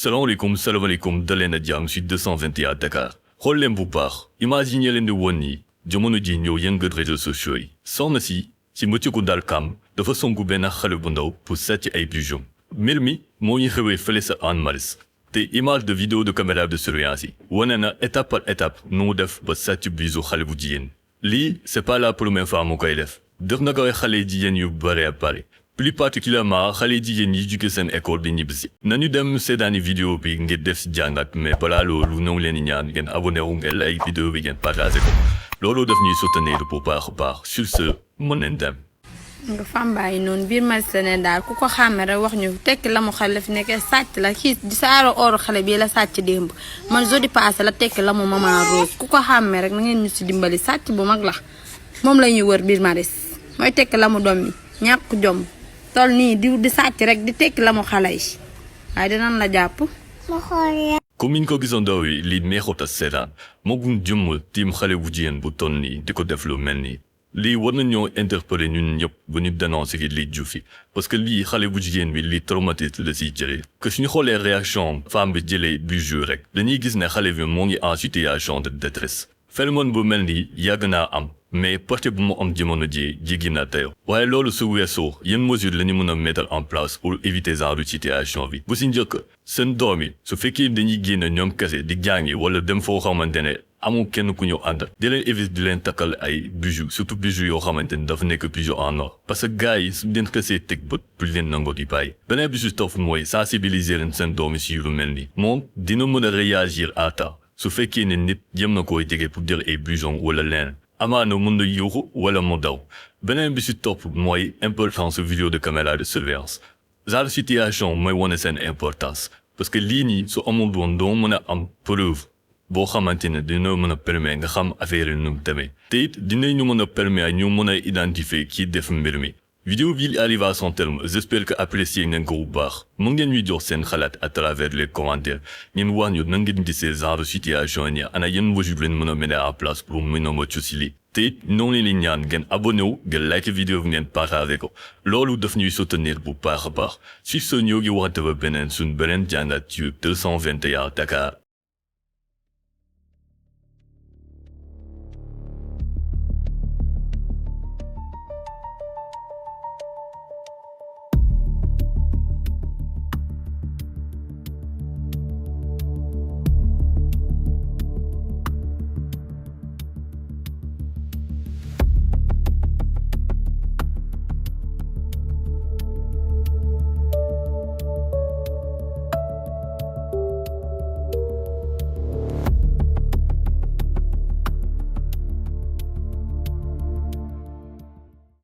salaamaaleykum salaamaaleykum daleen a jàmm ci 221 Dakar xool leen bu baax imaginer leen di woon ni jamono ji ñëw yëngal réseaux sociaux yi soxna si ci mëccëgu dal kam dafa songu benn xale bu ndaw pour sàcc ay bijoux mbir mi moo ñu xewee fële sa Hann Maristes te image de vidéo de caméra de surveillance yi wane na étape par étape nu mu def ba sàcc bijoux xale bu jigéen lii c'est pas la première fois mu koy def na koy xale jigéen yu bare a bare plus particulièrement xale jigéen yi jóge seen école di ñibbisi nañu dem seetaani vidéo bi ngir def si jàngat mais balaa loolu ñoo ngi leen di ñaan ngeen abonné wu ngeen like vidéo bi ngeen partagé ko loolu daf ñuy soutenir bu baax a baax sur ce mën nañ dem. nga fàmbaay noonu biir Maristes ne daal ku ko xàmme rek wax ñu tekki la mu xale fi nekkee sàcc la kii di saaro ooru xale bii la sàcc démb man jeudi passé la tekki la mu maman Rose ku ko xàmme rek na ngeen ñu si dimbali sàcc bu mag la moom la ñuy wër biir Maristes mooy tekki la mu doom yi ñàkk jom tol nii di sàcc rek di tekki la mu xale yi waaye dinañ la jàpp. comme niñ ko gisandoo yi lii neexut a seetaan moo gun jëmm tiim xale bu jigéen bu toll nii di ko def lu mel nii lii war nañoo interpeller ñun ñëpp bu ñu dénoncer lii ju fi parce que lii xale bu jigéen bi lii traumatisme la siy jëlee que suñu xoolee réaction femme bi jëlee bijou rek dañuy gis ne xale bi moo ngi en situation de détresse phénomène bu mel nii yàgg naa am mais porté bu mu am jamono ji jéggi na teyoo waaye loolu su weesoo yan mesure la ñu mën a mettre en place pour éviter genre situation bi bu si njëkk seen doom yi su fekkee dañuy génn ñoom kese di jàngi wala dem foo xamante ne amul kenn ku ñëw ànd di leen éviter di leen takkal ay bijoux surtout bijoux yoo xamante ne dafa nekk bijoux en or parce que gars yi su leen xasee teg bët du leen nangoo di bàyyi beneen bi si topp mooy sensibiliser leen seen doom yi si lu mel ni moom dina mën a réagir à temps su fekkee ne nit jëm na koy jege pour jël ay bijoux wala leneen amaana mën na yuuxu wala mu daw beneen bi si topp mooy importance vidéo de caméra de surveillance genre situation mooy wane seen importance parce que lii nii su amul woon doo mën a am preuve boo xamante ne dina mën a permettre nga xam affaire yi nu mu demee te it dinañu mën a permettre ñu mën a identifier kii def mbir mi vidéo bi arrive à son terme j'espère que apprécier ngeen ko bu baax mën ngeen ñuy jox seen xalaat à travers les commentaires ngeen wax ñu nan ngeen gisee genre situation yi ana yan mesures leen mën a mettre en place pour mën a mucc si lii te it noonu leen di ñaan ngeen abonné wu ngeen like vidéo bi ngeen partagé ko loolu daf ñuy soutenir bu baax a baax si ce ñoo ngi waxte ba beneen suñ beneen jàngat ci 221 Dakar